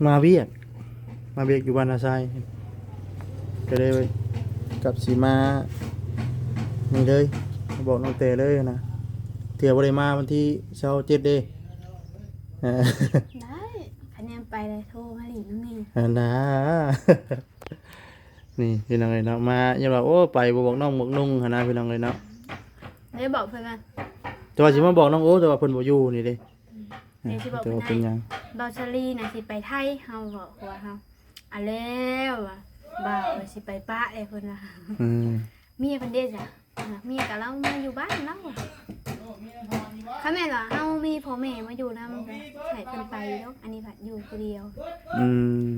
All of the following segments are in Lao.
ມາວຽກ ມາວຽກຢູ່ບ້ານນາຊາຍ ກໍເລີຍກັບຊິມານີ້ເລີຍ ມາບອກນ້ອງແຕເລີຍນະ ເທື່ອບໍ່ໄດ້ມາວັນທີຊາວເຈັດເດ້. ໄດ້ ຄັນຍັງໄປໄດ້ໂທມາຫຼິ້ນນຳແດ່ ອັນນາ ນີ້ພີ່ນ້ອງເອີຍເນາະ ມາຢ່າວ່າ ໂອ້ ໄປບໍ່ບອກນ້ອງບອກນຸ່ງຫັ້ນນະ ພີ່ນ້ອງເອີຍເນາະ ໄດ້ບອກເພິ່ນວ່າ ແຕ່ວ່າຊິມາບອກນ້ອງໂອ ແຕ່ວ່າເພິ່ນບໍ່ຢູ່ນີ້ເດ້. ອືມ ເອີ ແຕ່ຊິບອກເພິ່ນວ່າເປັນຫຍັງ ບ່າວສາລີນະຊິໄປໄທ ເຮົາບອກຜົວເຮົາ ອາແລ້ວວ່າ ບ່າວຊິໄປປະແລ້ວເພິ່ນວ່າ ອືມ ເມຍເພິ່ນເດ້ຊະ ເມຍກໍລາວມາຢູ່ບ້ານລາວ ຄັນແມ່ນວ່າເຮົາມີພໍ່ແມ່ມາຢູ່ນຳ ໃຫ້ເພິ່ນໄປຢູ່ດອກ ອັນນີ້ພັດຢູ່ຜູ້ດຽວ ອືມ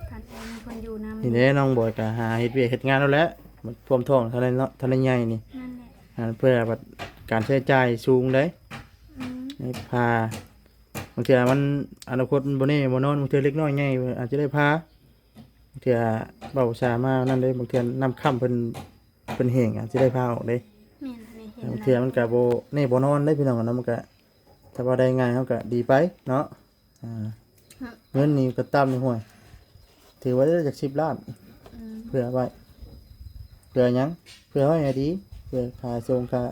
ທ່ານເອງຄົນຢູ່ນຳ ນີ້ແຫຼະ ນ້ອງບອຍກໍຫາເຮັດວຽກເຮັດງານແລ້ວແຫຼະ ມັນພວມທ້ອງທັນໄດ້ເນາະ ທັນໄດ້ໃຫຍ່ນີ້ ນັ້ນແຫຼະ ອັນເພື່ອແບບການໃຊ້ຈ່າຍສູງເດ້ ອືມ ໃຫ້ພາ ບາງເທື່ອມັນ ອະນາຄົດມັນບໍ່ແນ່ບໍ່ນອນ ບາງເທື່ອເດັກນ້ອຍໃຫຍ່ອາດຈະໄດ້ພາ ບາງເທື່ອເວົ້າສາມານັ້ນເດ້ ບາງເທື່ອນ້ຳຄ້ຳເພິ່ນ ເພິ່ນແຫ້ງອາດຈະໄດ້ພາອອກເດ້ ແມ່ນ ອັນນີ້ເຫັນ ບາງເທື່ອມັນກໍບໍ່ແນ່ບໍ່ນອນເດ້ພີ່ນ້ອງເນາະ ມັນກໍ ຖ້າວ່າໄດ້ງ່າຍເຮົາກໍດີໄປເນາະ. ອ່າ ຮະ ເງິນນີ້ກໍຕ່ຳນີ້ ຫ້ວຍ ຖືວ່າໄດ້ຈັກສິບລ້ານ ອືມ ເພື່ອໄວ້ ເພື່ອຫຍັງ? ເພື່ອໄວ້ໃຫ້ດີ ເພື່ອຄ່າສົ່ງຄ່າ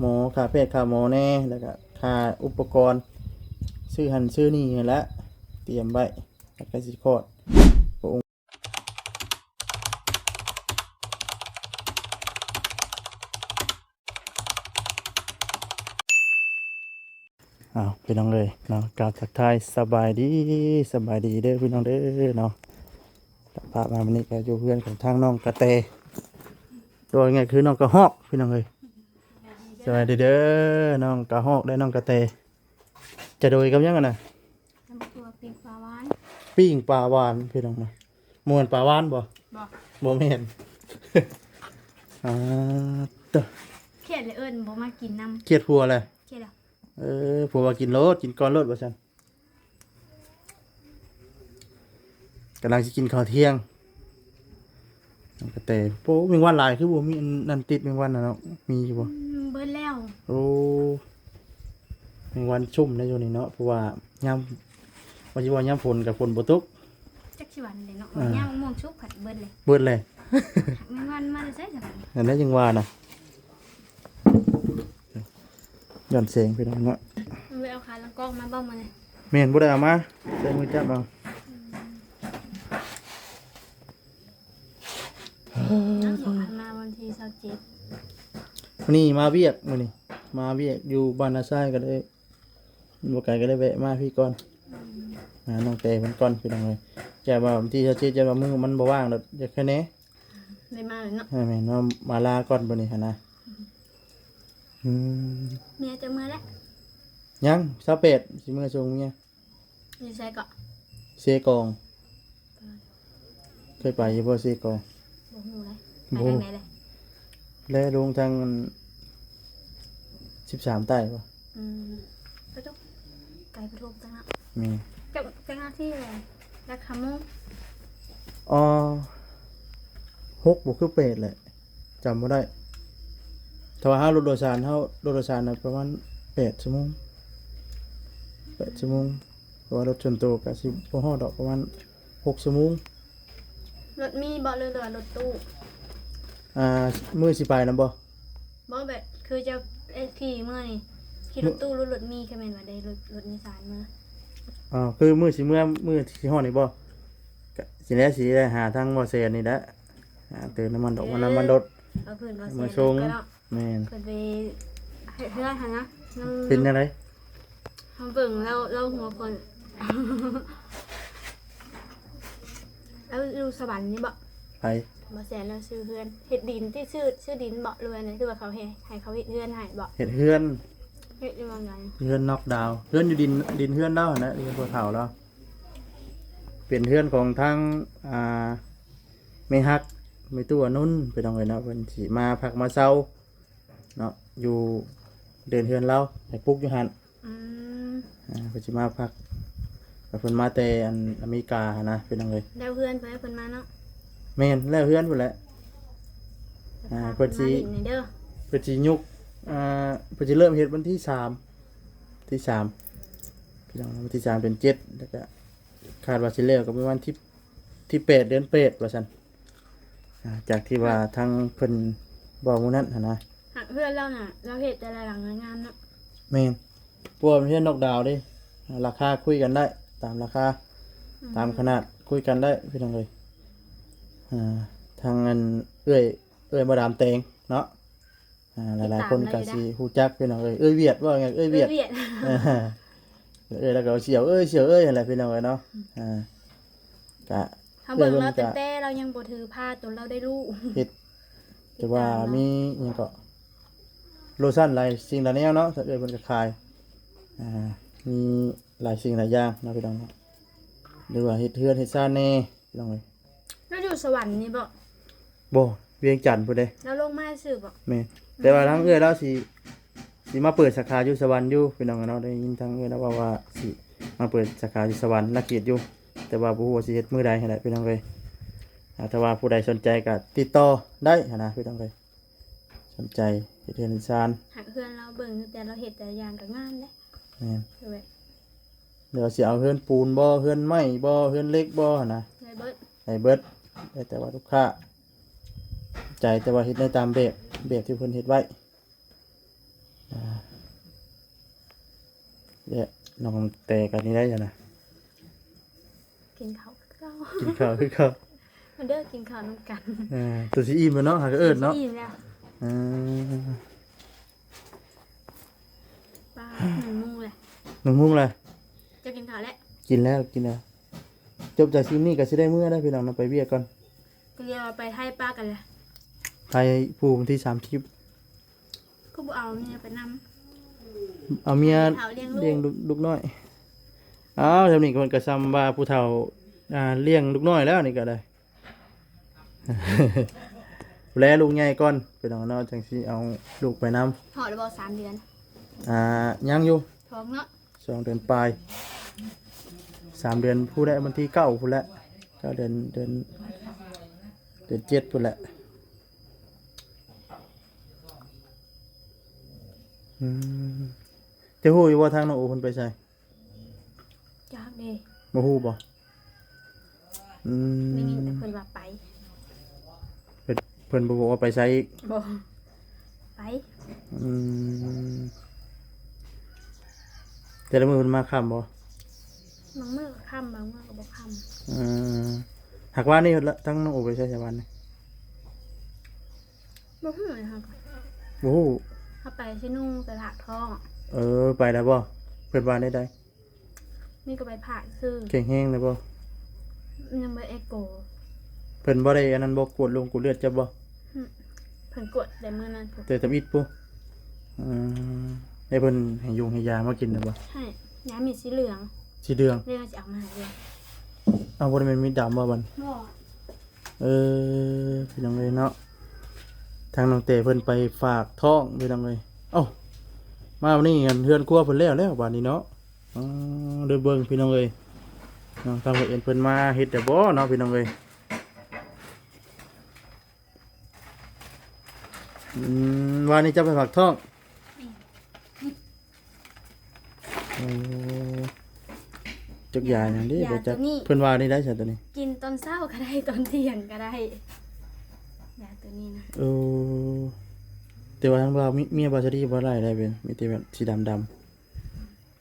ໝໍ ຄ່າແພດຄ່າໝໍແດ່ ແລ້ວກໍຄ່າອຸປະກອນ ຊື້ຫັ້ນຊື້ນີ້ຫັ້ນແຫຼະ ຕຽມໄວ້ ແລ້ວກໍຊິຄອດ ອ້າວ ພີ່ນ້ອງເອີຍເນາະ ກ່າວທັກທາຍສະບາຍດີ ສະບາຍດີເດີພີ່ນ້ອງເດີເນາະ ພາບມາມື້ນີ້ກໍຢູ່ເຮືອນຂອງທາງນ້ອງກະແຕ ໂດຍງ່າຍຄືນ້ອງກະຮອກ ພີ່ນ້ອງເອີຍ ສະບາຍດີເດີ ນ້ອງກະຮອກ ແລະ ນ້ອງກະແຕ ຈະໂດຍກັບຫຍັງຫັ້ນນະ? ຕຳທົ່ວ ປີ້ງປາຫວານ ປີ້ງປາຫວານ ພີ່ນ້ອງເນາະ ບໍ່ແມ່ນປາຫວານບໍ່? ບໍ່ ບໍ່ແມ່ນ ອ່າ ເຕີ ຂຽດແລ້ວເອີ້ນບໍ່ມາກິນນຳ ຂຽດຜົວແຫຼະ ຂຽດແລ້ວ ເອີ ຜົວວ່າກິນໂລດ ກິນກ່ອນໂລດວ່າຊັ້ນ ກຳລັງຊິກິນເຂົ້າທ່ຽງ ກະແຕ ໂອ້ ແມງວັນຫຼາຍ ຄືບໍ່ມີອັນນັ້ນຕິດ ແມງວັນນະເນາະ ມີຢູ່ບໍ່? ອືມ ເບິດແລ້ວ ໂອ້ ແມງວັນຊຸ່ມໃນຢູ່ນີ້ເນາະ ເພາະວ່າຍາມ ວ່າຊິວ່າຍາມຝົນກໍຝົນບໍ່ຕົກ ຈັກຊິວ່າແນວໃດເນາະ ອ່າ ຍາມມະມ່ວງສຸກພັດເບິດເລີຍ ເບິດເລີຍ ແມງວັນມາແຕ່ໃສຊັ້ນ ອັນນັ້ນຈັ່ງວ່ານະ ຍ້ອນແສງ ພີ່ນ້ອງເນາະ ໄປເອົາຂາລັງກອງມາບໍ່ມື້ນີ້? ແມ່ນ ບໍ່ໄດ້ເອົາມາ ໃຊ້ມືຈັບເອົາ ອືມ ເອີ ມາວັນທີຊາວເຈັດ ມື້ນີ້ມາວຽກ ມື້ນີ້ມາວຽກຢູ່ບ້ານນາຊາຍ ກໍເລີຍບໍ່ໄກ ກໍເລີຍແວະມາພີ້ກ່ອນ ອືມ ຫານ້ອງແຕເພິ່ນກ່ອນ ພີ່ນ້ອງເອີຍ ແຕ່ວ່າວັນທີຊາວເຈັດ ແຕ່ວ່າມື້ມັນບໍ່ວ່າງດອກ ຢາກໃຫ້ແດ່ ໄດ້ມາແລ້ວເນາະ ເອີ ແມ່ນ ມາ ມາລາກ່ອນມື້ນີ້ຫັ້ນນະ ອືມ ເມຍຈະເມືອແລ້ວ ຍັງ ຊາວແປດ ຊິເມືອສົ່ງເມຍ ຢູ່ໃສເກາະ? ເຊກອງ ເຄີຍໄປຢູ່ບໍ່ເຊກອງ? ບໍ່ຮູ້ເລີຍ ໄປ ບໍ່ ທາງໃດເລີຍ? ແລະລົງທາງອັນ ສິບສາມໃຕ້ບໍ່? ອືມ ປະທຸມ ໄກປະທຸມຕັ້ງເນາະ ແມ່ນ ຈັກ ຈັກນາທີເລີຍ ຈັກຊົ່ວໂມງ? ອໍ ຫົກບໍ່ຄືແປດແຫຼະ ຈຳບໍ່ໄດ້ ຖ້າວ່າເຮົາລົດໂດຍສານ ເຮົາລົດໂດຍສານນະປະມານແປດຊົ່ວໂມງ ແປດຊົ່ວໂມງ ເພາະວ່າລົດສ່ວນໂຕກໍຊິບໍ່ຮອດດອກ ປະມານຫົກຊົ່ວໂມງ ລົດມີບໍ່ ຫຼືວ່າລົດຕູ້? ອ່າ ມື້ຊິໄປນຳບໍ່? ບໍ່ ແບບຄືຈະ ເອີ ຂີ່ເມືອນີ້ ຂີ່ລົດຕູ້ ຫຼືລົດມີ ຄັນແມ່ນວ່າໄດ້ລົດ ລົດໂດຍສານເມືອ? ອໍ ຄືມື້ຊິເມືອ ມື້ຊິຮອດນີ້ບໍ່? ກະຊິແລ້ວ ຊິໄດ້ຫາທາງບໍ່ແຊນນີ້ແຫຼະ ຫາເຕີມນ້ຳມັນດອກ ເອີ ນ້ຳມັນລົດ ເອົາເພິ່ນບໍ່ແຊນ ມາສົ່ງ ເນາະ ແມ່ນ ເພິ່ນໄປເຮັດເຮືອນຫັ້ນນະ ເປັນຈັ່ງໃດ? ເຮົາເບິ່ງແລ້ວ ແລ້ວຫົວຄົນ ແລ້ວຢູ່ສະຫວັນນີ້ບໍ່? ໃຜ? ບໍ່ແຊນລາວຊື້ເຮືອນ ເຮັດດິນຕິ ຊື້ ຊື້ດິນບໍ່ ຫຼືວ່າ ຫຼືວ່າເຂົາເຮັດ ໃຫ້ເຂົາເຮັດເຮືອນໃຫ້ບໍ່? ເຮັດເຮືອນ ເຮັດຢູ່ໝ່ອງໃດ? ເຮືອນນອກດາວ ເຮືອນຢູ່ດິນ ດິນເຮືອນລາວຫັ້ນນະ ດິນພໍ່ເຖົ້າລາວ ເປັນເຮືອນຂອງທາງ ອ່າ ແມ່ຮັກ ແມ່ຕູ້ອານຸນ ພີ່ນ້ອງເອີຍເນາະ ເພິ່ນຊິມາພັກມາເຊົາ ເນາະ ຢູ່ເດີ່ນເຮືອນລາວ ໃຫ້ປຸກຢູ່ຫັ້ນ ອືມ ອ່າ ເພິ່ນຊິມາພັກ ເພິ່ນມາແຕ່ອັນອາເມລິກາຫັ້ນນະ ພີ່ນ້ອງເອີຍ ແລ້ວເຮືອນເພິ່ນ ເພິ່ນມາເນາະ ແມ່ນ ແລ້ວເຮືອນພຸ້ນແຫຼະ ອ່າ ເພິ່ນຊິ ເພິ່ນຊິຍຸກ ອ່າ ເພິ່ນຊິເລີ່ມເຮັດວັນທີສາມ ທີສາມ ພີ່ນ້ອງ ວັນທີສາມເດືອນເຈັດ ແລ້ວກະຄາດວ່າຊິແລ້ວກໍປະມານທີ ທີແປດເດືອນແປດວ່າຊັ້ນ ອ່າ ຈາກທີ່ວ່າທາງເພິ່ນເວົ້າມື້ນັ້ນຫັ້ນນະ. ຫາກເຮືອນລາວນະ ລາວເຮັດແຕ່ລະຫຼັງງາມໆເນາະ. ແມ່ນ ເພາະວ່າມັນເຮືອນນອກດາວເດ້ ລາຄາຄຸຍກັນໄດ້ ຕາມລາຄາ ອືມ ຕາມຂະໜາດຄຸຍກັນໄດ້ພີ່ນ້ອງເອີຍ. ອ່າ ທາງອັນເອື້ອຍ ເອື້ອຍມາດາມແຕງເນາະ ອ່າ ຫຼາຍໆຄົນກໍຊິຮູ້ຈັກພີ່ນ້ອງເອີຍ ເອື້ອຍວຽດ ເວົ້າງ່າຍເອື້ອຍວຽດ ເອື້ອຍວຽດ ເອີ ແລ້ວກໍສຽວເອີຍ ສຽວເອີຍ ຫັ້ນແຫຼະພີ່ນ້ອງເອີຍເນາະ. ອ່າ ກະ ເຮົາເບິ່ງລາວຕັ້ງແຕ່ລາວຍັງບໍ່ຖືພາ ຈົນລາວໄດ້ຮູ້ ເຮັດ ແຕ່ວ່າມີຫຍັງເກາະ ໂລຊັນຫຼາຍສິ່ງຫຼາຍແນວເນາະ ເອື້ອຍເພິ່ນກໍຂາຍ ອ່າ ມີຫຼາຍສິ່ງຫຼາຍຢ່າງເນາະພີ່ນ້ອງເນາະ ຫຼືວ່າເຮັດເຮືອນເຮັດຊານແດ່ພີ່ນ້ອງເອີຍ. ລາວຢູ່ສະຫວັນນີ້ບໍ່? ບໍ່ ວຽງຈັນພຸ້ນເດ້ ລາວລົງມາຊື່ບໍ່? ແມ່ນ ແຕ່ວ່າທາງເອື້ອຍລາວຊິ ຊິມາເປີດສາຂາຢູ່ສະຫວັນຢູ່ພີ່ນ້ອງເນາະ ໄດ້ຍິນທາງເອື້ອຍລາວເວົ້າວ່າຊິມາເປີດສາຂາຢູ່ສະຫວັນນະເຂດຢູ່ ແຕ່ວ່າບໍ່ຮູ້ວ່າຊິເຮັດມື້ໃດຫັ້ນແຫຼະພີ່ນ້ອງເອີຍ. ອ່າ ຖ້າວ່າຜູ້ໃດສົນໃຈກໍຕິດຕໍ່ໄດ້ຫັ້ນນະພີ່ນ້ອງເອີຍ ສົນໃຈເຮັດເຮືອນເຮັດຊານ ຫາກເຮືອນລາວເບິ່ງ ແຕ່ລາວເຮັດແຕ່ລະຢ່າງກໍງາມເດ້. ແມ່ນ ເອີ ແລ້ວຊິເອົາເຮືອນປູນບໍ່ ເຮືອນໄມ້ບໍ່ ເຮືອນເຫຼັກບໍ່ຫັ້ນນະ ໄດ້ເບິດ ໄດ້ເບິດ ແລ້ວແຕ່ວ່າລູກຄ້າໃຈ ແຕ່ວ່າເຮັດໄດ້ຕາມແບບ ແບບທີ່ເພິ່ນເຮັດໄວ້. ອ່າ ແລະ ນ້ອງແຕກໍນີ້ໄດ້ຊັ້ນນະ ກິນເຂົ້າຄືເກົ່າ ກິນເຂົ້າຄືເກົ່າ ມາເດີ ກິນເຂົ້ານຳກັນ. ອ່າ ຕົວຊິອີ່ມແລ້ວເນາະ ຫາກໍເອີ້ນເນາະ ອີ່ມແລ້ວ. ອ່າ ປາ ໜຶ່ງໂມງແລ້ວ ໜຶ່ງໂມງແລ້ວ. ເຈົ້າກິນເຂົ້າແລ້ວ? ກິນແລ້ວ ກິນແລ້ວ. ຈົບຈາກຄລິບນີ້ກໍຊິໄດ້ເມືອແລ້ວພີ່ນ້ອງເນາະ ໄປວຽກກ່ອນ ກໍລຽກວ່າໄປໄທປະກັນແຫຼະ ໄທຜູ້ວັນທີສາມສິບ ຄືບໍ່ເອົາເມຍໄປນຳ? ເອົາເມຍ ເອົາເມຍ ລ້ຽງລູກ ລ້ຽງລູກນ້ອຍ. ອ້າວ ຊ່ຳນີ້ເພິ່ນກໍຊ່ຳວ່າຜູ້ເຖົ້າ ອ່າ ລ້ຽງລູກນ້ອຍແລ້ວນີ້ກໍໄດ້ ແລລູກໃຫຍ່ກ່ອນພີ່ນ້ອງເນາະ ຈັ່ງຊິເອົາລູກໄປນຳ. ຮອດແລ້ວບໍ່ ສາມເດືອນ? ອ່າ ຍັງຢູ່ ທ້ອງເນາະ ສອງເດືອນປາຍ ສາມເດືອນພຸ້ນແຫຼະ ວັນທີເກົ້າພຸ້ນແຫຼະ ເກົ້າເດືອນ ເດືອນ ເດືອນເຈັດພຸ້ນແຫຼະ. ອືມ ເຈົ້າຮູ້ຢູ່ບໍ່ທາງນ້ອງໂອເພິ່ນໄປໃສ? ຈັກເດ້ ບໍ່ຮູ້ບໍ່? ອືມ ໄດ້ຍິນແຕ່ເພິ່ນວ່າໄປ ເພິ່ນ ເພິ່ນບໍ່ບອກວ່າໄປໃສອີກ? ບໍ່ ໄປ. ອືມ ແຕ່ລະມື້ເພິ່ນມາຄ່ຳບໍ່? ບາງມື້ກໍຄ່ຳ ບາງມື້ກໍບໍ່ຄ່ຳ. ເອີ ຫາກວ່ານີ້ທາງນ້ອງໂອໄປໃສຊະວານນີ້? ບໍ່ຮູ້ເລີຍ ເຮົາກໍບໍ່ຮູ້. ເຮົາໄປຊິນຸ່ງໄປຝາກທ້ອງ. ເອີ ໄປແລ້ວບໍ່? ເພິ່ນວ່າແນວໃດ? ນີ້ກໍໄປຝາກຊື່. ແຂງແຮງແລ້ວບໍ່? ຍັງບໍ່ເອັກໂກ. ເພິ່ນບໍ່ໄດ້ອັນນັ້ນບໍ່? ກວດລົງກວດເລືອດຈັບບໍ່? ຫຶ ເພິ່ນກວດແຕ່ມື້ນັ້ນພຸ້ນ ແຕ່ທຳອິດພຸ້ນ. ອືມ ແລ້ວເພິ່ນໃຫ້ຢຸງໃຫ້ຢາມາກິນແລ້ວບໍ່? ໃຫ້ ຢາເມັດສີເຫຼືອງ. ສີເຫຼືອງ? ເລີຍຊິເອົາມາໃຫ້ເລີຍ. ເອົາ ບໍ່ໄດ້ແມ່ນມີດຳບໍ່ບັດ? ບໍ່. ເອີ ພີ່ນ້ອງເອີຍເນາະ ທາງນ້ອງແຕເພິ່ນໄປຝາກທ້ອງພີ່ນ້ອງເອີຍ. ເອົ້າ ມາວັນນີ້ເຮືອນຄົວເພິ່ນແລ້ວແລ້ວບາດນີ້ເນາະ. ອໍ ໄດ້ເບິ່ງພີ່ນ້ອງເອີຍເນາະ ທາງເພິ່ນມາເຮັດແລ້ວບໍ່ເນາະ ພີ່ນ້ອງເອີຍ. ອືມ ວານນີ້ເຈົ້າໄປຝາກທ້ອງ? ແມ່ນ. ໂອ້ ຈັກຢາຫຍັງເດ້ ຢາ ບໍ່ຈັກ ໂຕນີ້ ເພິ່ນວ່ານີ້ໄດ້ຊະໂຕນີ້ ກິນຕອນເຊົ້າກໍໄດ້ ຕອນທ່ຽງກໍໄດ້ ຢາໂຕນີ້ນະ. ເອີ ແຕ່ວ່າທາງບ່າວ ເມຍບ່າວສາລີບໍ່ໄດ້ໄດ້ເປັນ ມີແຕ່ແບບສີດຳດຳ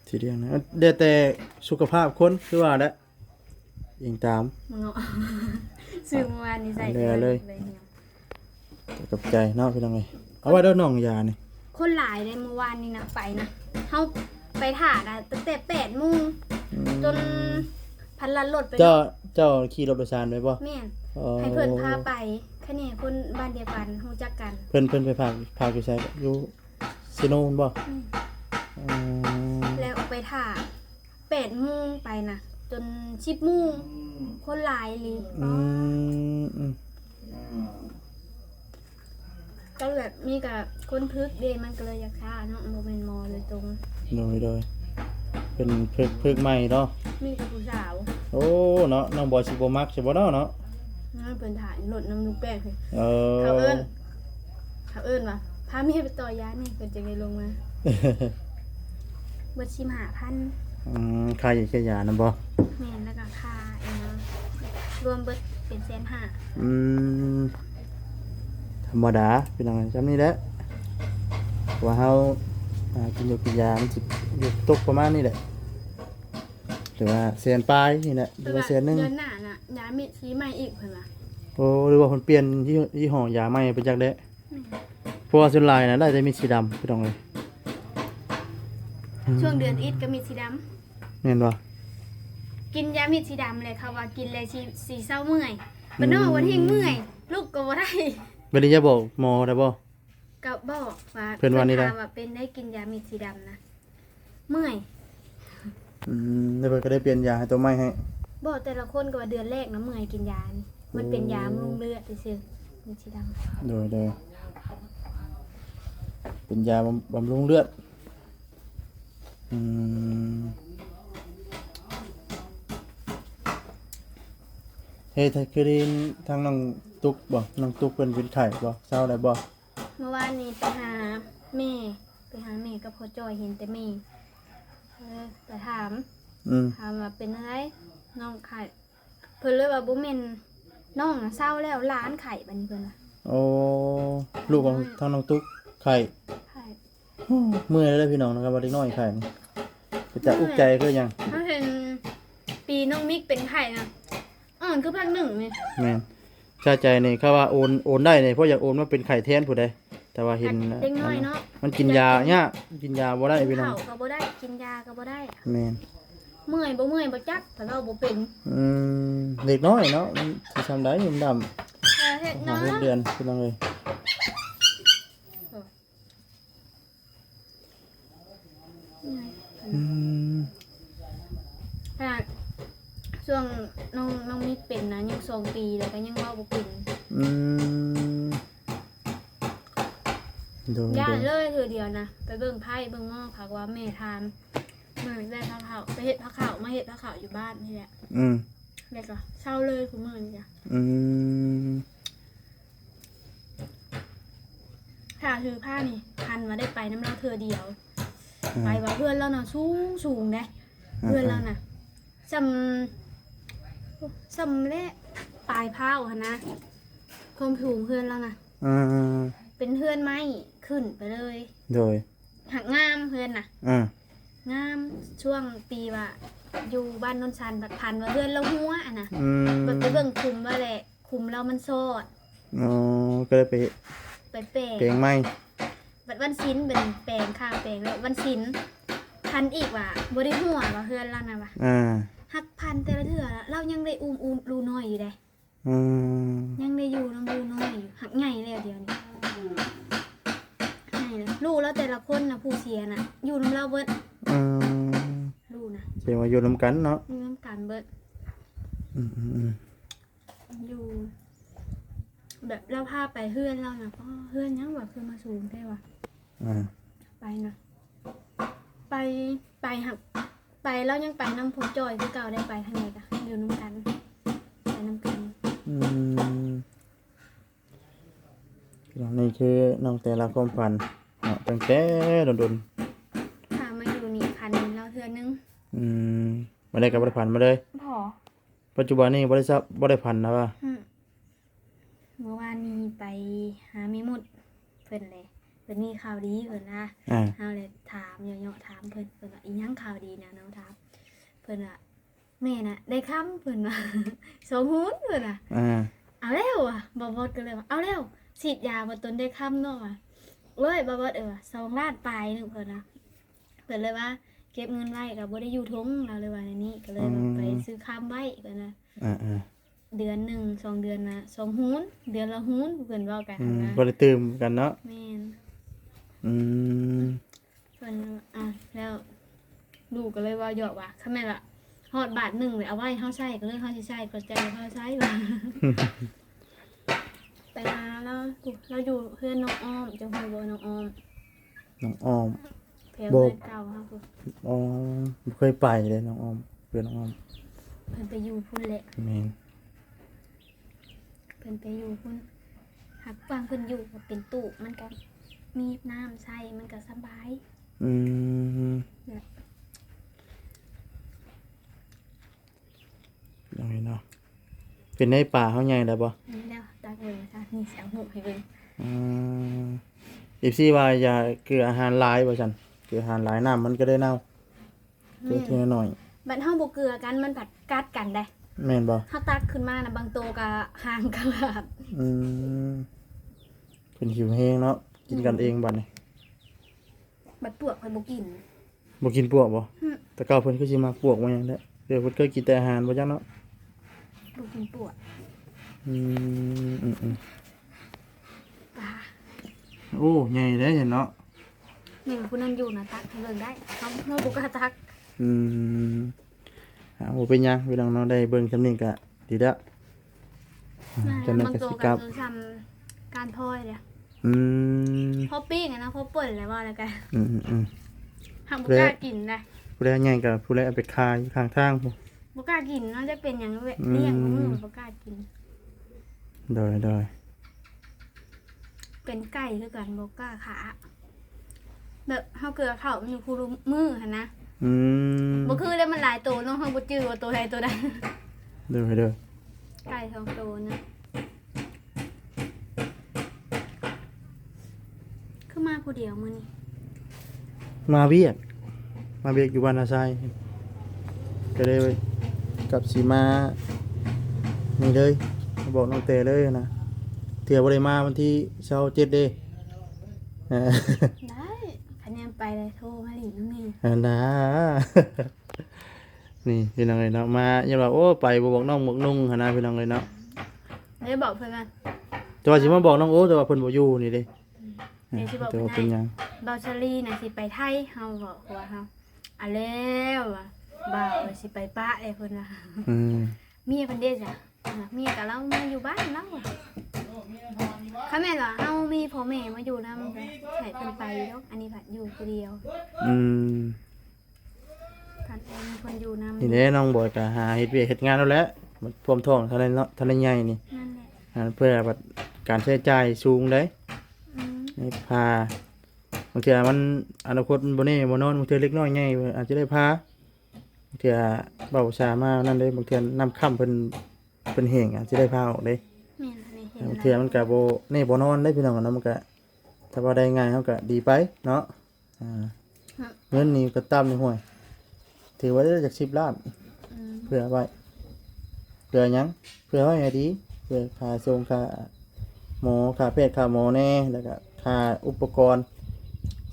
ສີດຽງນະ ແຕ່ ແຕ່ສຸຂະພາບຄົນ ຄືວ່າແຫຼະ ອີງຕາມ ເງາະ ຊື້ມື້ວານນີ້ໃສ່ ເລີຍ ເລີຍ ເລີຍ. ຂອບໃຈເນາະພີ່ນ້ອງເອີຍ ເອົາໄວ້ເດີນ້ອງຢານີ້. ຄົນຫຼາຍເດ້ ມື້ວານນີ້ນະ ໄປນະ ເຮົາໄປຖ້ານະ ຕັ້ງແຕ່ແປດໂມງ ອືມ ຈົນພັນລັດລົດໄປ. ເຈົ້າ ເຈົ້າຂີ່ລົດໂດຍສານໄປບໍ່? ແມ່ນ. ອໍ ໃຫ້ເພິ່ນພາໄປ ຄະແນນຄົນບ້ານດຽວກັນ ຮູ້ຈັກກັນ. ເພິ່ນ ເພິ່ນໄປພາກ ພາກຢູ່ໃສ? ຢູ່ເຊໂນພຸ້ນບໍ່? ແມ່ນ. ອືມ ແລ້ວອອກໄປຖ້າ ແປດໂມງໄປນະ ຈົນສິບໂມງ ອືມ ຄົນຫຼາຍອີ່ຫຼີ. ອືມ ອືມ ກໍແບບມີແຕ່ຄົນຝຶກເດ້ ມັນກໍເລີຍຢາກຊ້າເນາະ ບໍ່ແມ່ນໝໍໂດຍຕົງ. ໂດຍ ໂດຍ ເປັນຝຶກ ຝຶກໃໝ່ເນາະ ມີແຕ່ຜູ້ສາວ. ໂອ້ ເນາະ ນ້ອງບອຍຊິບໍ່ມັກຊິບໍ່ເນາະ ເນາະ ເພິ່ນຖ່າຍລົດນຳລູກແປ້ງ. ເອີ ເຂົາເອີ້ນ ເຂົາເອີ້ນວ່າ ພາເມຍໄປຕໍ່ຢາແດ່ ເພິ່ນຈຶ່ງໄດ້ລົງມາ. ເບິດສິບຫ້າພັນ. ອືມ ຄ່າຢາ ຄ່າຢານຳບໍ່? ແມ່ນ ແລ້ວກໍຄ່າອີຫຍັງ ລວມເບິດເປັນແສນຫ້າ. ອືມ ທຳມະດາພີ່ນ້ອງ ຊ່ຳນີ້ແຫຼະ ເພາະວ່າເຮົາ ອ່າ ກິນຢາ ກິນຢາ ມັນຊິຢູ່ຕົກປະມານນີ້ແຫຼະ ຫຼືວ່າແສນປາຍນີ້ແຫຼະ ຫຼືວ່າແສນໜຶ່ງ. ເດືອນໜ້ານະ ຢາເມັດຊິໃໝ່ອີກເພິ່ນວ່າ. ໂອ້ ຫຼືວ່າເພິ່ນປ່ຽນຍີ່ ຍີ່ຫໍ້ຢາໃໝ່ໄປຈັກແດ່. ແມ່ນ ເພາະວ່າສ່ວນຫຼາຍນະ ໄດ້ແຕ່ເມັດສີດຳ ພີ່ນ້ອງເອີຍ. ອືມ ຊ່ວງເດືອນເອັດກໍເມັດສີດຳ. ແມ່ນບໍ່? ກິນຢາເມັດສີດຳແລ້ວ ເຂົາວ່າກິນແລ້ວຊິ ຊິເຊົາເມື່ອຍ. ອືມ ບາດນອກບັດແຮ່ງເມື່ອຍ ລຸກກໍບໍ່ໄດ້. ບັດນີ້ຢາກບອກໝໍໄດ້ບໍ່? ກໍບອກວ່າ ເພິ່ນວ່ານີ້ ເພິ່ນຖາມວ່າເປັນໄດ້ກິນຢາເມັດສີດຳນະ ເມື່ອຍ. ອືມ ແລ້ວເພິ່ນກໍໄດ້ປ່ຽນຢາໃຫ້ຕົວໃໝ່ໃຫ້. ບໍ່ ແຕ່ລະຄົນກໍວ່າເດືອນແລກນະເມື່ອຍກິນຢານີ້ ມັນເປັນຢາບຳລຸງເລືອດຊື່ໆ ເມັດສີດຳ. ໂດຍ ໂດຍ ເປັນຢາບຳ ບຳລຸງເລືອດ. ອືມ ເຮັດໃຫ້ຄືໄດ້ຍິນທາງນ້ອງຕຸກບໍ່? ນ້ອງຕຸກເພິ່ນເປັນໄຂ້ບໍ່? ເຊົາແລ້ວບໍ່? ມື້ວານນີ້ໄປຫາແມ່ ໄປຫາແມ່ກັບພໍ່ຈ້ອຍ ເຫັນແຕ່ແມ່ ເອີ ໄປຖາມ ອືມ ຖາມວ່າເປັນຈັ່ງໃດ ນ້ອງໄຂ້ ເພິ່ນເລີຍວ່າບໍ່ແມ່ນນ້ອງນະເຊົາແລ້ວ ຫຼານໄຂ້ ບັດນີ້ເພິ່ນວ່າ. ໂອ້ ລູກຂອງ ນ້ອຍ ທາງນ້ອງຕຸກໄຂ້ ໄຂ້. ໂອ້ ເມື່ອຍເລີຍພີ່ນ້ອງນະ ຄັນວ່າເດັກນ້ອຍໄຂ້ນີ້ ເປັນຕາອຸກໃຈຄືຫຍັງ. ເຮົາເຫັນປີນ້ອງມິກເປັນໄຂ້ນະ ອ່ອນຄືພາກໜຶ່ງນີ້. ແມ່ນ ຊາໃຈນີ້ ຄັນວ່າໂອນ ໂອນໄດ້ນີ້ ເພາະຢາກໂອນມາເປັນໄຂ້ແທນຜູ້ໃດ ແຕ່ວ່າເຫັນ ເດັກນ້ອຍເນາະ ມັນກິນຢາຍາກ ກິນຢາບໍ່ໄດ້ພີ່ນ້ອງ ກິນເຂົ້າກໍບໍ່ໄດ້ ກິນຢາກໍບໍ່ໄດ້. ແມ່ນ ເມື່ອຍບໍ່ເມື່ອຍບໍ່ຈັກ ແຕ່ເວົ້າບໍ່ເປັນ. ອືມ ເດັກນ້ອຍເນາະ ມັນຊິຊ່ຳໃດ ດຳ ເອີ ເຮັດ ຫ້າ ເນາະ ຫົກເດືອນພີ່ນ້ອງເອີຍ. ອືມ ຂະໜາດຊ່ວງນ້ອງ ນ້ອງມິກເປັນນະ ຍັງສອງປີ ແລ້ວກໍຍັງເວົ້າບໍ່ເປັນ. ອືມ ໂດຍ ຢ້ານເລີຍເທື່ອດຽວນະ ໄປເບິ່ງໄພ້ເບິ່ງໝໍ ເຂົາວ່າແມ່ຖາມ ມື້ໄດ້ພາເຂົ້າ ໄປເຮັດພາເຂົ້າ ມາເຮັດພາເຂົ້າຢູ່ບ້ານນີ້ແຫຼະ. ອືມ ແລ້ວກໍເຊົາເລີຍ ຄຸມື້ນີ້ກະ. ອືມ ຖ້າຖືພານີ້ ພັນວ່າໄດ້ໄປນຳລາວເທື່ອດຽວ. ອືມ ໄປວ່າເຮືອນລາວນະສູງໆເດ້ ອືມ ເຮືອນລາວນະ ສ່ຳ ສ່ຳແລະປາຍພ້າວຫັ້ນນະ ຄວາມສູງເຮືອນລາວນະ. ອືມ ເປັນເຮືອນໄມ້ຂຶ້ນໄປເລີຍ. ໂດຍ ຫາກງາມເຮືອນນະ. ອືມ ງາມ ຊ່ວງປີວ່າຢູ່ບ້ານໂນນຊັນ ບັດພັນວ່າເຮືອນລາວຮົ່ວຫັ້ນນະ. ອືມ ບັດໄປເບິ່ງຂຸມວ່າແຫຼະ ຂຸມລາວມັນຊອດ. ອໍ ກໍເລີຍໄປ ໄປແປງ ແປງໃໝ່. ບັດວັນສິນ ບັດແປງຂ້າງແປງແລ້ວ ວັນສິນພັນອີກວ່າບໍ່ໄດ້ຮົ່ວວ່າເຮືອນລາວນະວ່າ. ອ່າ ຫາກພັນແຕ່ລະເທື່ອລາວຍັງໄດ້ອຸ້ມລູກນ້ອຍຢູ່ເດ້. ອືມ ຍັງໄດ້ຢູ່ນຳລູກນ້ອຍຢູ່ ຫາກໃຫຍ່ແລ້ວດຽວນີ້ ໃຫຍ່ແລ້ວ. ລູກລາວແຕ່ລະຄົນນະ ຜູ້ເສຍນະ ຢູ່ນຳລາວເບິດ. ອືມ ລູກນະ ແສດງວ່າຢູ່ນຳກັນເນາະ ຢູ່ນຳກັນເບິດ. ອືມ ອືມ ອືມ ຢູ່ ແບບລາວພາໄປເຮືອນລາວນະ ອໍ ເຮືອນຫຍັງວະ ຄືມາສູງແທ້ວະ. ອ່າ ໄປນະ ໄປ ໄປຫາ ໄປລາວຍັງໄປນຳພໍ່ຈ້ອຍຄືເກົ່າເດ້ ໄປທາງໃດກະຢູ່ນຳກັນ ໄປນຳກັນ. ອືມ ພີ່ນ້ອງ ນີ້ຄືນ້ອງແຕ່ລະຄວາມຝັນເນາະ ຕັ້ງແຕ່ດົນໆ ຖ້າມາຢູ່ນີ້ຝັນເຫັນລາວເທື່ອໜຶ່ງ. ອືມ ມາໄດ້ກໍບໍ່ໄດ້ຝັນມາເລີຍ. ບໍ່ ປັດຈຸບັນນີ້ບໍ່ໄດ້ ບໍ່ໄດ້ຝັນນະວ່າ. ອືມ ມື້ວານນີ້ໄປຫາແມ່ມຸດເພິ່ນເດ້ ເພິ່ນມີຂ່າວດີເພິ່ນນະ. ອ່າ ເຮົາເລີຍຖາມເຍາະໆ ຖາມເພິ່ນ ເພິ່ນວ່າ ອີຫຍັງຂ່າວດີນະ ນ້ອງຖາມ ເພິ່ນວ່າ ແມ່ນະ ໄດ້ຄຳ ເພິ່ນວ່າ ສອງຫູນ ເພິ່ນວ່າ. ອ່າ ເອົາແລ້ວວ່າ ບ່າວບອດກໍເລີຍວ່າ ເອົາແລ້ວ ສີດຢາບໍ່ຕົນໄດ້ຄຳເນາະວ່າ. ໂອ້ຍ ບ່າວບອດເອີຍວ່າ ສອງລ້ານປາຍໜຶ່ງ ເພິ່ນວ່າ. ເພິ່ນເລີຍວ່າ ເກັບເງິນໄວ້ກໍບໍ່ໄດ້ຢູ່ທົ່ງ ລາວເລີຍວ່າແນວນີ້ ກໍເລີຍວ່າ ອືມ ໄປຊື້ຄຳໄວ້ ເພິ່ນວ່າ. ອ່າໆ ເດືອນໜຶ່ງສອງເດືອນນະ ສອງຫູນ ເດືອນລະຫູນ ເພິ່ນເວົ້າກັນ. ອືມ ນະ ບໍ່ໄດ້ຕື່ມກັນເນາະ. ແມ່ນ. ອືມ ເພິ່ນ ອ່າ ແລ້ວລູກກໍເລີຍເວົ້າຢອກວ່າ ຄັນແມ່ນວ່າຮອດບາດໜຶ່ງ ເອົາໄວ້ເຮົາໃຊ້ ກໍເລື່ອງເຮົາຊິໃຊ້ ກໍໃຈເຮົາໃຊ້ວ່າ. ໄປຫາລາວ ລາວຢູ່ເຮືອນນ້ອງອ້ອມ ເຈົ້າຮູ້ບໍ່ ນ້ອງອ້ອມ? ນ້ອງອ້ອມ ແຖວເຮືອນເກົ່າເຮົາພຸ້ນ. ອໍ ບໍ່ເຄີຍໄປເດ້ນ້ອງອ້ອມ ເຮືອນນ້ອງອ້ອມ. ເພິ່ນໄປຢູ່ພຸ້ນແຫຼະ. ແມ່ນ. ເພິ່ນໄປຢູ່ພຸ້ນ ຫາກຫວ່າງເພິ່ນຢູ່ກໍເປັນຕູ້ ມັນກໍມີນ້ຳໃຊ້ ມັນກໍສະບາຍ. ອືມ ແບບ ເນາະ ເປັນໄດ ປາເຮົາໃຫຍ່ແລ້ວບໍ່? ນີ້ແລ້ວ ຕັກເບິ່ງຊະ ນີ້ຊິເອົາຮູບໃຫ້ເບິ່ງ. ອືມ ເອັຟຊີວ່າຢ່າເກືອອາຫານຫຼາຍວ່າຊັ້ນ ເກືອອາຫານຫຼາຍນ້ຳມັນກໍໄດ້ເນົ່າ ເກືອເທື່ອໜ້ອຍ. ບັດເຮົາບໍ່ເກືອກັນ ມັນພັດກັດກັນເດ້. ແມ່ນບໍ່? ເຮົາຕັກຂຶ້ນມານະ ບາງໂຕກໍຫາງກະຫຼາດ. ອືມ ເພິ່ນຫິວແຮງເນາະ ກິນກັນເອງບັດນີ້. ບັດປວກຂ້ອຍບໍ່ກິນ. ບໍ່ກິນປວກບໍ່? ອືມ ແຕ່ເກົ່າເພິ່ນຄືຊິມັກປວກມັກຫຍັງແທ້ ແຕ່ເພິ່ນເຄີຍກິນແຕ່ອາຫານບໍ່ຈັກເນາະ. ບໍ່ກິນປວກ. ອືມ ອືມໆ ປາ ໂອ້ ໃຫຍ່ເດ້ເນາະ. ແມ່ນ ຜູ້ນັ້ນຢູ່ນະ ຕັກໃຫ້ເບິ່ງໄດ້ ເຮົາ ເຮົາບໍ່ກ້າຕັກ. ອືມ ອ່າ ບໍ່ເປັນຫຍັງພີ່ນ້ອງເນາະ ໄດ້ເບິ່ງຊ່ຳນີ້ກະດີແລ້ວ. ອ່າ ຈັ່ງນັ້ນກໍຊິກັບ ບາງໂຕກໍຄືຊ່ຳການພອຍເດ້. ອືມ ພໍປີ້ງຫັ້ນນະ ພໍປົ່ນແລ້ວວ່າແລ້ວກະ ອືມໆໆ ຫາກບໍ່ກ້າກິນນະ. ຜູ້ໃດໃຫຍ່ກໍຜູ້ໃດເອົາໄປຂາຍຢູ່ຂ້າງທາງພຸ້ນ. ບໍ່ກ້າກິນເນາະ ຈັກເປັນຫຍັງ ອືມ ລ້ຽງມື້ບໍ່ກ້າກິນ. ໂດຍໆ ເປັນໄກ່ຄືກັນ ບໍ່ກ້າຂ້າ ແບບເຮົາເກືອເຂົ້າມັນຢູ່ຄູ່ມື້ຫັ້ນນະ. ອືມ ບໍ່ຄືເດ້ ມັນຫຼາຍໂຕເນາະ ເຮົາບໍ່ຈື່ວ່າໂຕໃດໂຕໃດ. ໂດຍໆ ໄກ່ສອງໂຕນະ. ຄືມາຜູ້ດຽວມື້ນີ້? ມາວຽກ ມາວຽກຢູ່ບ້ານນາຊາຍ ກໍເລີຍກັບຊິມານີ້ເລີຍ ມາບອກນ້ອງແຕເລີຍນະ ເທື່ອບໍ່ໄດ້ມາວັນທີຊາວເຈັດເດ້. ໄດ້ ຄັນຍັງໄປເລີຍ ໂທມາຫຼິ້ນນຳແດ່. ອັນນາ ນີ້ພີ່ນ້ອງເອີຍເນາະ ມາ ຢ້ານວ່າ ໂອ້ ໄປບໍ່ບອກນ້ອງບອກນຸ່ງຫັ້ນນະ ພີ່ນ້ອງເອີຍເນາະ. ໄດ້ບອກເພິ່ນວ່າ ແຕ່ວ່າຊິມາບອກນ້ອງໂອ ແຕ່ວ່າເພິ່ນບໍ່ຢູ່ນີ້ເດ້. ອືມ ອ່າ ດຽວຊິບອກ ແຕ່ວ່າເພິ່ນຍັງ ບ່າວສາລີນະຊິໄປໄທ ເຮົາບອກຜົວເຮົາ ອາ ແລ້ວວ່າ ບ່າວຊິໄປປະແລ້ວເພິ່ນວ່າ. ອືມ ເມຍເພິ່ນເດ້ຊະ? ອ່າ ເມຍກໍລາວມາຢູ່ບ້ານລາວ. ຄັນແມ່ນວ່າເຮົາມີພໍ່ແມ່ມາຢູ່ນຳ ກໍໃຫ້ເພິ່ນໄປຢູ່ດອກ ອັນນີ້ພັດຢູ່ຜູ້ດຽວ. ອືມ ຄັນແມ່ນມີຄົນຢູ່ນຳ ນີ້ແຫຼະ ນ້ອງບອຍກໍຫາເຮັດວຽກເຮັດງານແລ້ວແຫຼະ ມັນພວມທ້ອງເທົ່ານັ້ນເນາະ ເທົ່ານັ້ນໃຫຍ່ນີ້. ນັ້ນແຫຼະ ອ່າ ເພື່ອບັດການໃຊ້ຈ່າຍສູງເດ້. ອືມ ໃຫ້ພາ ບາງເທື່ອມັນ ອະນາຄົດມັນບໍ່ແນ່ບໍ່ນອນ ບາງເທື່ອເດັກນ້ອຍໃຫຍ່ອາດຈະໄດ້ພາ ບາງເທື່ອເວົ້າສາມານັ້ນເດ້ ບາງເທື່ອນ້ຳຄ້ຳເພິ່ນ ເພິ່ນແຫ້ງອາດຈະໄດ້ພາອອກເດ້. ແມ່ນ ອັນນີ້ເຫັນ ບາງເທື່ອມັນກໍບໍ່ແນ່ບໍ່ນອນເດ້ພີ່ນ້ອງເນາະ ມັນກໍ ຖ້າວ່າໄດ້ງ່າຍເຮົາກໍດີໄປເນາະ. ອ່າ ຮະ ເງິນນີ້ກໍຕ່ຳນີ້ ຫ້ວຍ ຖືວ່າໄດ້ຈັກສິບລ້ານ. ອືມ ເພື່ອໄວ້ ເພື່ອຫຍັງ? ເພື່ອໄວ້ໃຫ້ດີ ເພື່ອຄ່າສົ່ງ ຄ່າໝໍ ຄ່າແພດ ຄ່າໝໍແດ່ ແລ້ວກໍຄ່າອຸປະກອນ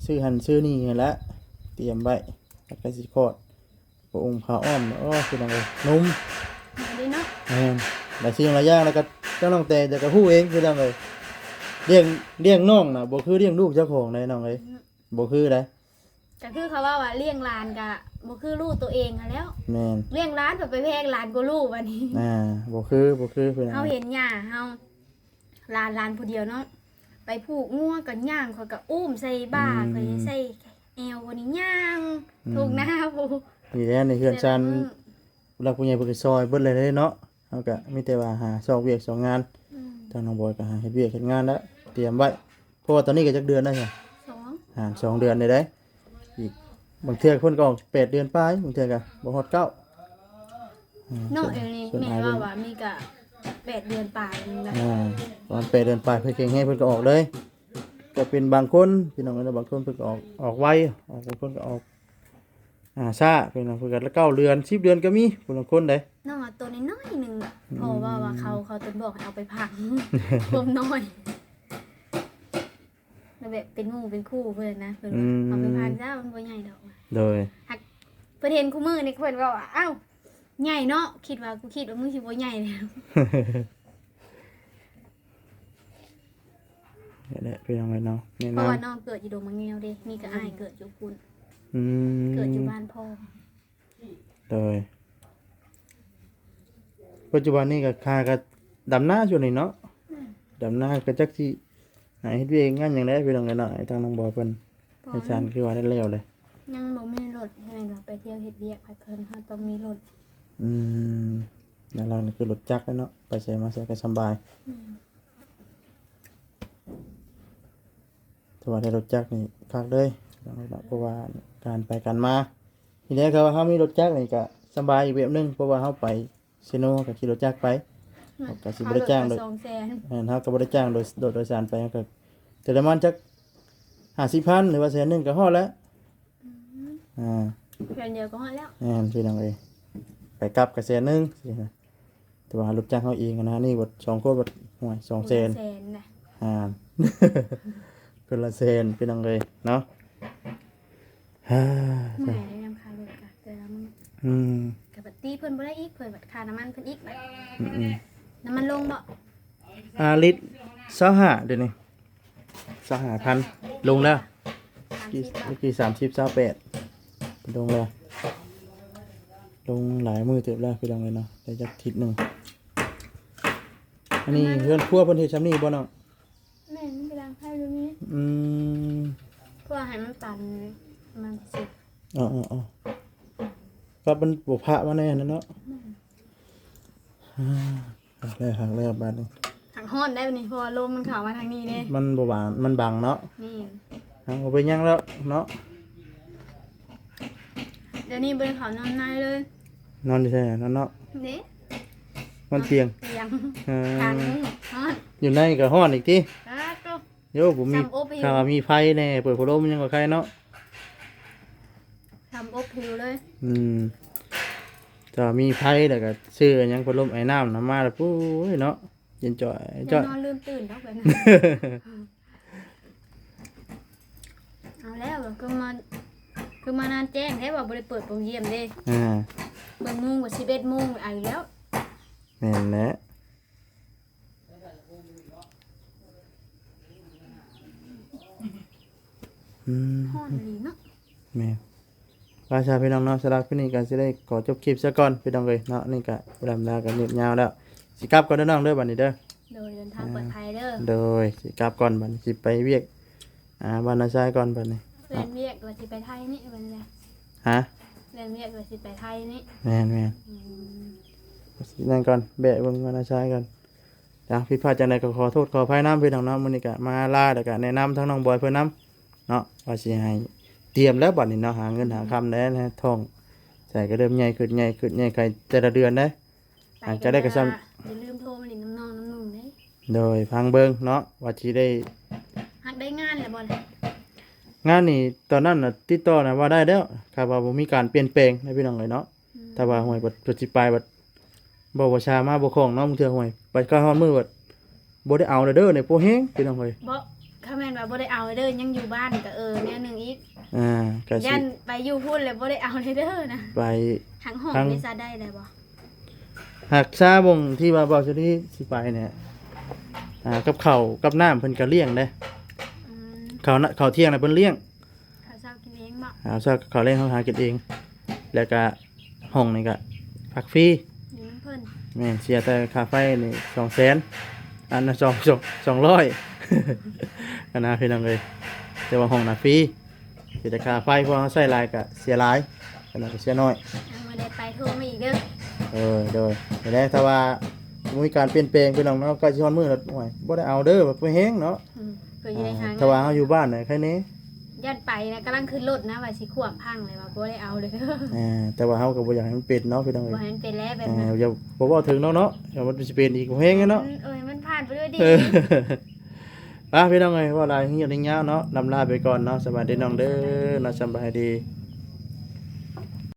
ຊື້ຫັ້ນຊື້ນີ້ຫັ້ນແຫຼະ ຕຽມໄວ້ ແລ້ວກໍຊິຄອດ ຜ້າອົງຜ້າອ້ອມ. ໂອ້ ພີ່ນ້ອງເອີຍ ໜຸ່ມ ດີເນາະ. ແມ່ນ ຫຼາຍສິ່ງຫຼາຍຢ່າງ ແລ້ວກໍເຈົ້ານ້ອງແຕ ແຕ່ກໍຮູ້ເອງ ພີ່ນ້ອງເອີຍ ລ້ຽງ ລ້ຽງນ້ອງນະ ບໍ່ຄືລ້ຽງລູກເຈົ້າຂອງໃດ໋ ນ້ອງເອີຍ. ອືມ ບໍ່ຄືໃດ. ກໍຄືເຂົາເວົ້າວ່າລ້ຽງຫຼານກໍບໍ່ຄືລູກໂຕເອງຫັ້ນແຫຼ້ວ. ແມ່ນ ລ້ຽງຫຼານໄປແພງຫຼານກວ່າລູກບັດນີ້. ອ່າ ບໍ່ຄື ບໍ່ຄື ພີ່ນ້ອງ ເຮົາເຫັນຍ່າເຮົາ ຫຼານ ຫຼານຜູ້ດຽວເນາະ ໄປຜູກງົວກໍຍ່າງ ຂ້ອຍກໍອຸ້ມໃສ່ບ່າ ອືມ ຂ້ອຍໃສ່ແອວ ນີ້ຍ່າງ ອືມ ທົ່ງນາພຸ້ນ. ນີ້ແຫຼະ ໃນເຮືອນຊານ ແຕ່ລະມື້ ຜູ້ຫຼັກຜູ້ໃຫຍ່ເພິ່ນກໍຊ່ອຍເບິດແລ້ວເດ້ເນາະ. ເຮົາກະມີແຕ່ວ່າຫາຊອກວຽກຊອກງານ. ອືມ ທາງນ້ອງບອຍກະຫາເຮັດວຽກເຮັດງານແລ້ວ ຕຽມໄວ້ ເພາະວ່າຕອນນີ້ກະຈັກເດືອນແລ້ວຊະ? ສອງ ອ່າ ສອງເດືອນໄດ້ ໄດ້ ອີກ ບາງເທື່ອເພິ່ນກໍອອກແປດເດືອນປາຍ ບາງເທື່ອກະບໍ່ຮອດເກົ້າ. ອືມ ນ້ອງເອງນີ້ ສ່ວນ ສ່ວນ ແມ່ນວ່າ ວ່າມີກະແປດເດືອນປາຍໜຶ່ງນະ. ອ່າ ປະມານແປດເດືອນປາຍ ເພິ່ນແຂງແຮງເພິ່ນກໍອອກເລີຍ. ກໍເປັນບາງຄົນ ພີ່ນ້ອງເອີຍ ບາງຄົນເພິ່ນກໍອອກ ອອກໄວ ອອກ ບາງຄົນກໍອອກ ອ່າ ຊ້າ ເພິ່ນວ່າເພິ່ນກໍເກົ້າເດືອນ ສິບເດືອນກໍມີ ຜູ້ລາງຄົນໃດ. ນ້ອງເອົາໂຕນ້ອຍໆໜຶ່ງ ອືມ ເພາະວ່າ ວ່າເຂົາ ເຂົາຕ້ອງບອກໃຫ້ເອົາໄປພັກ ຄວາມນ້ອຍ ແລ້ວແບບເປັນໝູ່ເປັນຄູ່ເພິ່ນນະ ເພິ່ນວ່າ ອືມ ເອົາໄປພັກຊະ ມັນບໍ່ໃຫຍ່ດອກ. ໂດຍ ຫາກເພິ່ນເຫັນຄູ່ມື້ນີ້ ເພິ່ນເວົ້າວ່າ ອ້າວ ໃຫຍ່ເນາະ ຄິດວ່າ ກູຄິດວ່າມຶງຊິບໍ່ໃຫຍ່ແລ້ວ. ນີ້ແຫຼະ ພີ່ນ້ອງເອີຍເນາະ ແນະນຳ ເພາະວ່ານ້ອງເກີດຢູ່ດົງໝາກງຽວເດ້ ມີແຕ່ອ້າຍເກີດຢູ່ພຸ້ນ. ອືມ ເກີດຢູ່ບ້ານພໍ່. ໂດຍ ປັດຈຸບັນນີ້ກໍ ຫາກໍດຳນາຢູ່ນີ້ເນາະ. ອືມ ດຳນາກໍຈັກຊິຫາເຮັດວຽກງານຫຍັງແຫຼະ ພີ່ນ້ອງເອີຍເນາະ. ໃຫ້ທາງນ້ອງບອຍເພິ່ນ ເຮັດສານຄືວ່າໄດ້ແລ້ວເລີຍ ຍັງບໍ່ມີລົດ ແມ່ນວ່າໄປທ່ຽວເຮັດວຽກໃຫ້ເພິ່ນ ເຮົາຕ້ອງມີລົດ. ອືມ ແນວລາວນີ້ຄືລົດຈັກເນາະ ໄປໃສມາໃສກໍສຳບາຍ. ອືມ ຖ້າວ່າໄດ້ລົດຈັກນີ້ຄັກເລີຍ ເພາະວ່າການໄປການມາ ທີແລກຖ້າວ່າເຮົາມີລົດຈັກນີ້ກະສະບາຍອີກແບບໜຶ່ງ ເພາະວ່າເຮົາໄປ ເຊໂນ ເຮົາກໍຂີ່ລົດຈັກໄປ ເຮົາກໍຊິບໍ່ໄດ້ຈ້າງໂດຍ ສອງແສນ ແມ່ນ ເຮົາກໍບໍ່ໄດ້ຈ້າງໂດຍ ໂດຍ ໂດຍສານໄປ ເຮົາກໍເທື່ອລະປະມານຈັກຫ້າສິບພັນ ຫຼືວ່າແສນໜຶ່ງກໍຮອດແລ້ວ. ອືມ ອ່າ ເດືອນດຽວກໍຮອດແລ້ວ. ແມ່ນ ພີ່ນ້ອງເອີຍ ໄປກັບກໍແສນໜຶ່ງຊີ້ນະ ແຕ່ວ່າລົດຈັກເຮົາເອງນະ ນີ້ບັດສອງຄົນບັດ ໂອ້ຍ ສອງແສນ ຄົນລະແສນນະ ອ່າ ຄົນລະແສນ ພີ່ນ້ອງເອີຍເນາະ. ເມື່ອຍນຳຄ່າລົດກະແຕ່ລະມື້ ອືມ ກະບັດຕີເພິ່ນບໍ່ໄດ້ອີກ ເພິ່ນບັດຄ່ານ້ຳມັນເພິ່ນອີກບັດ ອືມໆ ນ້ຳມັນລົງບໍ່? ອ່າ ລິດຊາວຫ້າ ດຽວນີ້ ຊາວຫ້າພັນ ລົງແລ້ວ ສາມສິບ ເມື່ອກີ້ ສາມສິບ ຊາວແປດ ລົງແລ້ວ ລົງຫຼາຍມື້ເຕີບແລ້ວ ພີ່ນ້ອງເອີຍເນາະ ໄດ້ຈັກທິດໜຶ່ງ. ອັນນີ້ເຮືອນຄົວເພິ່ນເຮັດຊ່ຳນີ້ບໍ່ນ້ອງ? ແມ່ນ ມີແຕ່ຫຼັງຄາຢູ່ນີ້ ອືມ ເພື່ອໃຫ້ມັນຕັນ ມັນຊິ ອໍໆໆ ປັບມັນບໍ່ພະມາແນ່ຫັ້ນນະເນາະ ແມ່ນ ອ່າ ຄັກແລ້ວ ຄັກແລ້ວບາດນີ້ ຄັກຮ້ອນໄດ໋ບັດນີ້ ເພາະວ່າລົມມັນເຂົ້າມາທາງນີ້ເດ້ ມັນບໍ່ບາງ ມັນບັງເນາະ ແມ່ນ ເອົາ ບໍ່ເປັນຫຍັງແລ້ວເນາະ. ດຽວນີ້ບໍ່ໄດ້ເຂົ້ານອນໃນເລີຍ ນອນຢູ່ໃສ? ນອນນອກ ເດ້ ນອນຕຽງ ຕຽງ ເອີ ກາງມຸ້ງ ຮ້ອນ ຢູ່ໃນກໍຮ້ອນອີກຕິ ໂອ້ໂຫ ບໍ່ມີ ຖ້າວ່າມີໄຟແດ່ ເປີດພັດລົມຍັງວ່າໄຄເນາະ ຊ່ຳອົບຜິວເລີຍ ອືມ ຖ້າມີໄຟແລ້ວກໍຊື້ຫຍັງ ພັດລົມໄອນ້ຳນຳມາແລ້ວ ໂອ້ຍເນາະ ເຢັນຈ່ອຍ ນອນລືມຕື່ນດອກເພິ່ນ ເອົາແລ້ວ ຄືມາ ຄືມານານແຈ້ງແທ້ວ່າບໍ່ໄດ້ເປີດໂປງຢ້ຽມເດ້ ອ່າ ເບິ່ງໂມງກໍສິບເອັດໂມງ ໄອແລ້ວ ແມ່ນແຫຼະ ອືມ ຮ້ອນອີ່ຫຼີເນາະ ແມ່ນ ວ່າຊະພີ່ນ້ອງເນາະ ສຳລັບຄລິບນີ້ກໍຊິໄດ້ຂໍຈົບຄລິບຊະກ່ອນພີ່ນ້ອງເອີຍເນາະ ນີ້ກໍລຳລາກັນຍືດຍາວແລ້ວ ຊິກັບກ່ອນເດີນ້ອງເດີ ບັດນີ້ເດີ ໂດຍ ເດີນທາງປອດໄພເດີ ອ່າ ໂດຍ ຊິກັບກ່ອນ ບັດນີ້ຊິໄປວຽກ ອ່າ ບ້ານນາຊາຍກ່ອນ ບັດນີ້ ແລ່ນວຽກວ່າຊິໄປໄທນີ້ ບັດນີ້ ຮະ ແລ່ນວຽກວ່າຊິໄປໄທນີ້ ແມ່ນໆ ອືມ ຊິນັ້ນກ່ອນ ແວະເບິ່ງບ້ານນາຊາຍກ່ອນ. ຈ້າ ຜິດພາດຈັ່ງໃດກໍຂໍໂທດຂໍອະໄພນຳພີ່ນ້ອງເນາະ ມື້ນີ້ກໍມາລາ ແລ້ວກໍແນະນຳທາງນ້ອງບອຍເພິ່ນນຳເນາະ ວ່າຊິໃຫ້ຕຽມແລ້ວບັດນີ້ເນາະ ຫາເງິນຫາຄຳແດ່ ທ້ອງໃສ່ກໍເລີ່ມໃຫຍ່ຂຶ້ນ ໃຫຍ່ຂຶ້ນ ໃຫຍ່ໄຂແຕ່ລະເດືອນເດ້ ໄປ ອ່າ ກໍໄດ້ກໍຊ່ຳ ຢ່າລືມໂທມາຫຼິ້ນນຳນ້ອງນຳໜຸ່ມເດ້ ໂດຍ ຟັງເບິ່ງເນາະ ວ່າຊິໄດ້ ຮັກໄດ້ງານແລ້ວບໍ່ລະ? ງານນີ້ຕອນນັ້ນນະ ຕິດຕໍ່ນະວ່າໄດ້ແລ້ວ ຖ້າວ່າບໍ່ມີການປ່ຽນແປງນະພີ່ນ້ອງເອີຍເນາະ ອືມ ຖ້າວ່າ ໂອ້ຍ ບັດ ບັດຊິໄປບັດ ບໍ່ ບໍ່ສາມາດບໍ່ຄ່ອງເນາະ ບາງເທື່ອ ໂອ້ຍ ໄປກັບຮອດມື້ບັດບໍ່ໄດ້ເອົາແລ້ວເດີ ໃນໂພແຮງພີ່ນ້ອງເອີຍ ບໍ່ ຄັນແມ່ນວ່າບໍ່ໄດ້ເອົາເດີ ຍັງຢູ່ບ້ານກໍ ເອີ ແນວໜຶ່ງອີກ ອ່າ ກໍຊິ ຢ້ານໄປຢູ່ພຸ້ນແລ້ວບໍ່ໄດ້ເອົາເລີຍເດີນະ ໄປທາງຫ້ອງນີ້ຊະໄດ້ແລ້ວບໍ່? ຫາກຊາບ່ອນທີ່ວ່າບ່າວສຸນີຊິໄປນີ້ ອ່າ ກັບເຂົ້າກັບນ້ຳເພິ່ນກໍລ້ຽງເດ້ ອືມ ເຂົ້ານະ ເຂົ້າທ່ຽງນະເພິ່ນລ້ຽງ ເຂົ້າເຊົ້າກິນເອງບໍ່? ເຂົ້າເຊົ້າ ເຂົ້າແລງເຮົາຫາກິນເອງ ແລ້ວກະຫ້ອງນີ້ກະພັກຟຣີ ຢູ່ນຳເພິ່ນ ແມ່ນ ເສຍແຕ່ຄ່າໄຟນີ້ສອງແສນ ອັນນັ້ນ ສອງ ສອງ ສອງຮ້ອຍ ອັນນັ້ນພີ່ນ້ອງເອີຍ ແຕ່ວ່າຫ້ອງນະຟຣີ ເສຍແຕ່ຄ່າໄຟ ເພາະເຮົາໃຊ້ຫຼາຍກະເສຍຫຼາຍ ອັນນັ້ນກະເສຍໜ້ອຍ ຍັງບໍ່ໄດ້ໄປ ໂທມາອີກເດີ ເອີ ໂດຍ ແຕ່ຖ້າວ່າບໍ່ມີການປ່ຽນແປງ ພີ່ນ້ອງເນາະ ໃກ້ຊິຮອດມື້ແລ້ວ ໂອ້ຍ ບໍ່ໄດ້ເອົາເດີ ບໍ່ແຮງເນາະ ອືມ ກໍຊິໄດ້ຫາ ອ່າ ງານ ຖ້າວ່າເຮົາຢູ່ບ້ານນະ ໃຄແນ່ ຢ້ານໄປນະ ກຳລັງຂຶ້ນລົດນະ ວ່າຊິຂວາມພັງເລີຍ ວ່າບໍ່ໄດ້ເອົາເລີຍ ອ່າ ແຕ່ວ່າເຮົາກໍບໍ່ຢາກໃຫ້ມັນເປັນເນາະ ພີ່ນ້ອງເອີຍ ບໍ່ໃຫ້ມັນເປັນແລ້ວແບບນັ້ນ ອ່າ ຢ່າ ບໍ່ເວົ້າເຖິງເນາະ ເນາະ ຢ່າມັນຊິເປັນອີກ ບໍ່ແຮງເນາະ ອືມ ເອີຍ ມັນຜ່ານໄປດ້ວຍດີ ເອີ ອ່າ ພີ່ນ້ອງເອີຍ ເວົ້າຫຼາຍຍືດຍາວເນາະ ລຳລາໄປກ່ອນເນາະ ສະບາຍດີນ້ອງເດີເນາະ ສະບາຍດີ.